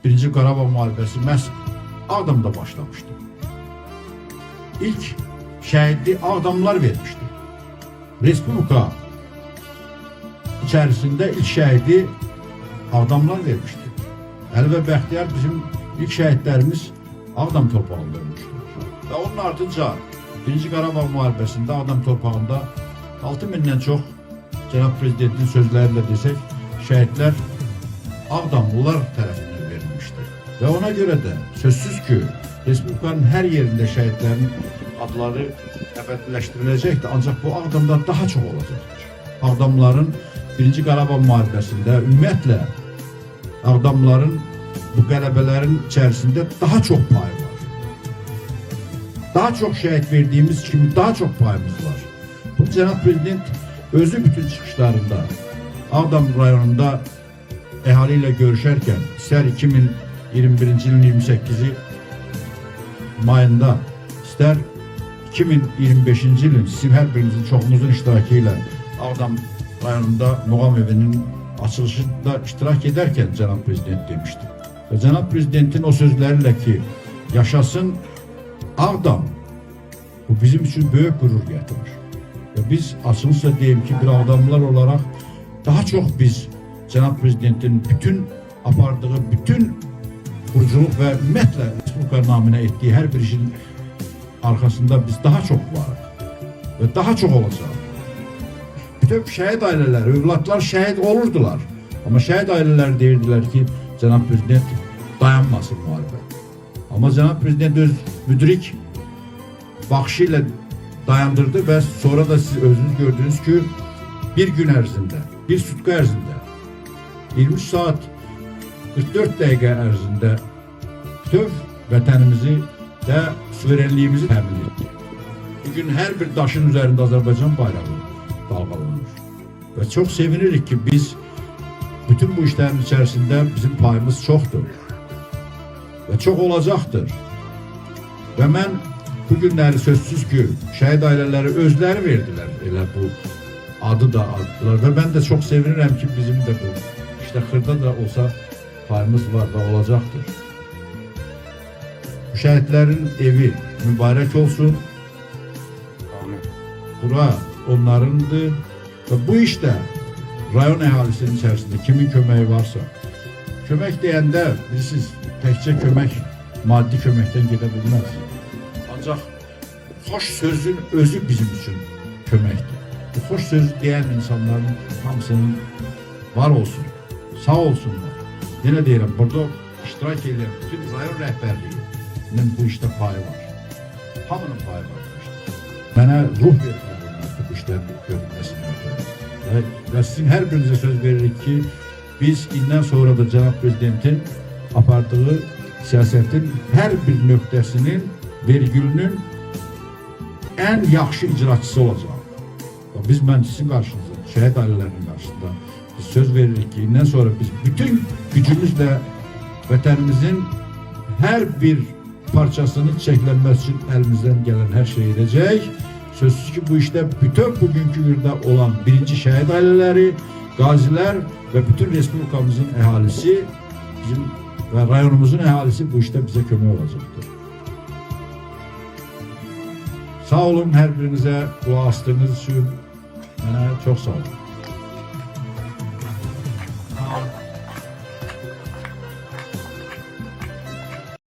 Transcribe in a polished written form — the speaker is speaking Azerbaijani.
Birinci Qarabağ müharibəsi məhz Ağdamda başlamışdı. İlk şəhidi Ağdamlılar vermişdi. Respublika içərisində ilk şəhidi Ağdamlar vermişdi. Əli və Bəxtiyar bizim ilk şəhidlərimiz Ağdam torpağında ölmüşdülər. Və onun ardınca Birinci Qarabağ müharibəsində Ağdam torpağında 6000-dən çox, cənab prezidentin sözləri ilə desək, şəhidlər Ağdamlılar tərəfindən verilmişdir. Və ona görə də sözsüz ki, Respublikanın hər yerində şəhidlərin adları əbədiləşdiriləcəkdir. Ancaq bu Ağdamda daha çox olacaqdır. Ağdamların Birinci Qarabağ müharibəsində, ümumiyyətlə Ağdamların bu qələbələrin içərisində daha çox payı var. Daha çox şəhid verdiyimiz kimi daha çox payımız var. Bunu cənab prezident özü bütün çıxışlarında Ağdam rayonunda əhali ilə görüşərkən, istər 2021-ci ilin 28-i mayında, istər 2025-ci ilin sizin hər birinizin, çoxumuzun iştirakı ilə Ağdam rayonunda Muğam evinin açılışında iştirak edərkən cənab prezident demişdi. Və cənab prezidentin o sözləri ilə ki, yaşasın Ağdam, bu bizim üçün böyük qürur gətirir. Və biz açıqca deyim ki, bir Ağdamlılar olaraq daha çox biz cənab prezidentin bütün apardığı bütün quruculuq və ümumiyyətlə Respublika naminə etdiyi hər bir işin arxasında biz daha çox varıq və daha çox olacaq. Bütün şəhid ailələri, övladlar şəhid olurdular. Amma şəhid ailələri deyirdilər ki, cənab prezident, dayanmasın müharibə. Amma cənab prezident öz müdrik baxışı ilə dayandırdı və sonra da siz özünüz gördünüz ki, bir gün ərzində, bir sutka ərzində 23 saat 44 dəqiqə ərzində bütöv vətənimizi və suverenliyimizi təmin etdi. Bugün hər bir daşın üzərində Azərbaycan bayrağı dalğalanır. Və çox sevinirik ki, biz bütün bu işlərin içərisində bizim payımız çoxdur. Və çox olacaqdır. Və mən bu günləri sözsüz ki, şəhid ailələri özləri verdilər elə bu adı da addılar və mən də çox sevinirəm ki, bizim də bu işte xırda da olsa payımız var və olacaqdır. Bu şəhidlərin evi mübarək olsun. Amin. Bura onlarındır və bu işdə rayon əhalisinin içərisində kimin köməyi varsa, kömək deyəndə bilirsiniz, təkcə kömək maddi köməkdən gedə bilməz. Ancaq xoş sözün özü bizim üçün köməkdir. Bu xoş söz deyən insanların hamısının var olsun, sağ olsunlar. Yenə deyirəm, burada iştirak edən bütün rayon rəhbərliyinin bu işdə payı var. Hamının payı var bu işdə. Mənə ruh verir bunlar, bu işlərin görülməsindən ötürü. Və sizin hər birinizə söz veririk ki, biz indən sonra da cənab prezidentin apardığı siyasətin hər bir nöqtəsinin, vergülünün ən yaxşı icraçısı olacaq. Və biz, mən sizin qarşınızda, şəhid ailələrinin qarşısında biz söz veririk ki, indən sonra biz bütün gücümüzlə vətənimizin hər bir parçasının çiçəklənməsi üçün əlimizdən gələn hər şeyi edəcək. Sözsüz ki, bu işdə bütün bugünkü gündə olan birinci şəhid ailələri, qazilər və bütün respublikamızın əhalisi, bizim və rayonumuzun əhalisi bu işdə bizə kömək olacaqdır. Sağ olun hər birinizə, qulaq asdığınız üçün mənə çox sağ olun.